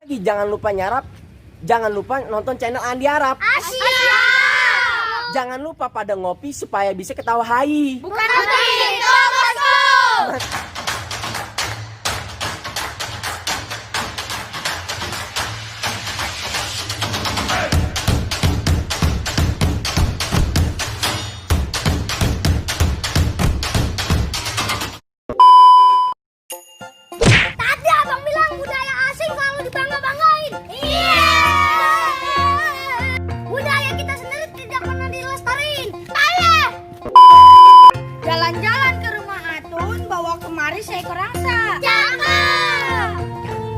Jangan lupa nyarap. Jangan lupa nonton channel Andi Arab. Asia. Jangan lupa pada ngopi supaya bisa ketawa hai. Bukan ngopi, itu bosku. Tadi abang bilang budaya asing kalau dibangga-banggain. Iya. Budaya kita sendiri tidak pernah dilestariin. Ayo. Jalan-jalan ke rumah Atun, bawa kemari seekor angsa. Cakep.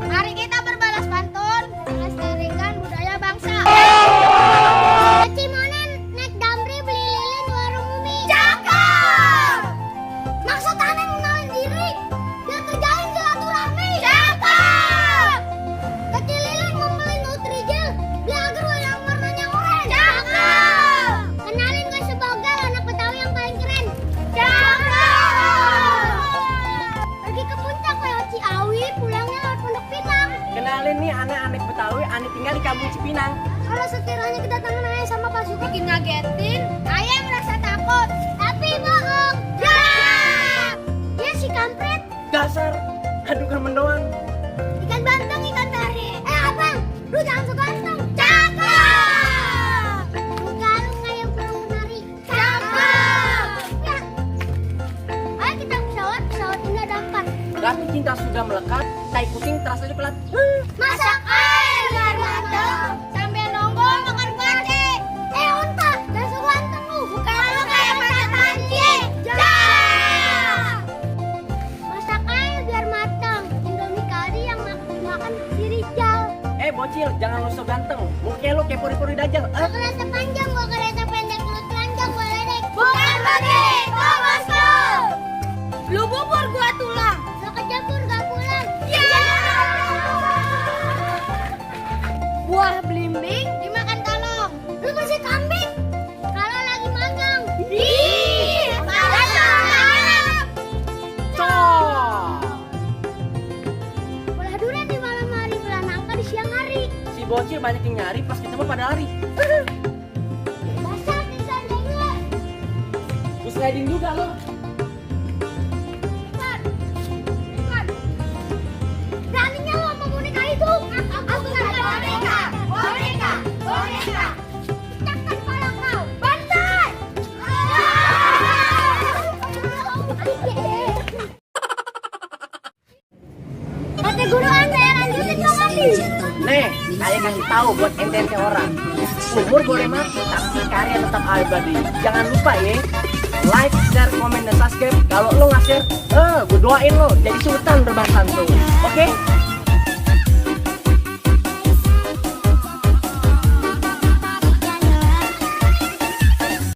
Mari kita berbalas pantun, melestarikan budaya bangsa. Cimonen naik damri beli lilin warung Umi. Cakep. Maksud aneh mengenalin diri, biar terjalin silaturahmi. Cakep. Kecil lilin membeli Nutrijel, beli agar yang warnanya oranye. Cakep. Kenalin gue sebagai anak Betawi yang paling keren. Cakep. Pergi ke puncak lewat Ciawi, pulangnya lewat Pondok Pinang. Kenalin nih anak-anak Betawi, Ani tinggal di Kampung Cipinang. Kalau sekiranya kedatangan ayah sama pasukan bikin ngagetin, ayah merasa takut, tapi bohong. Ya, ya si kampret. Dasar, aduh kan mendoan. Ikan banteng, ikan tari. Abang, lu jangan so ganteng. Cakep. Lu galung kayak pulang kemari. Cakep. Ya. Ayo kita pesawat, pesawat ini ada 4. Tapi cinta sudah melekat, tai kucing terasa dikelat. Masak air biar mateng, sambil nongol makan pate. Unta, jangan so ganteng lu. Bukan lu kayak mata panci. Masak air biar mateng, Indomie kari yang makan si Rijal. Bocil, jangan lu so ganteng. Muka lu kayak puri-puri dajal. Gua kereta panjang, gua kereta pendek, lu telanjang, gua ledek. Bukan begitu, bosku. Lu bubur, gua tulang. Lu kecebur, gak pulang. Ya. Buah belimbing dimakan kalong. Lu masih kambing kalau lagi magang. Ih, parah. Cok. Bola durian di malam hari, bola nangka di siang hari. Si bocil banyak yang nyari, pas ketemu pada lari. Basah di sandalnya. Terus sliding juga lo. Beraninya lo sama boneka itu? Aku bukan boneka. Boneka, boneka. Pecahkan kepala kau. Bantai. Kata guru anda yang lanjutin dong nanti. Nih, ayah kasih tahu buat ente orang. Umur boleh mati, tapi karya tetap abadi. Jangan lupa ya, like, share, komen, dan subscribe. Kalau lo nggak share, gue doain lo jadi sultan berbahasa santun. Oke?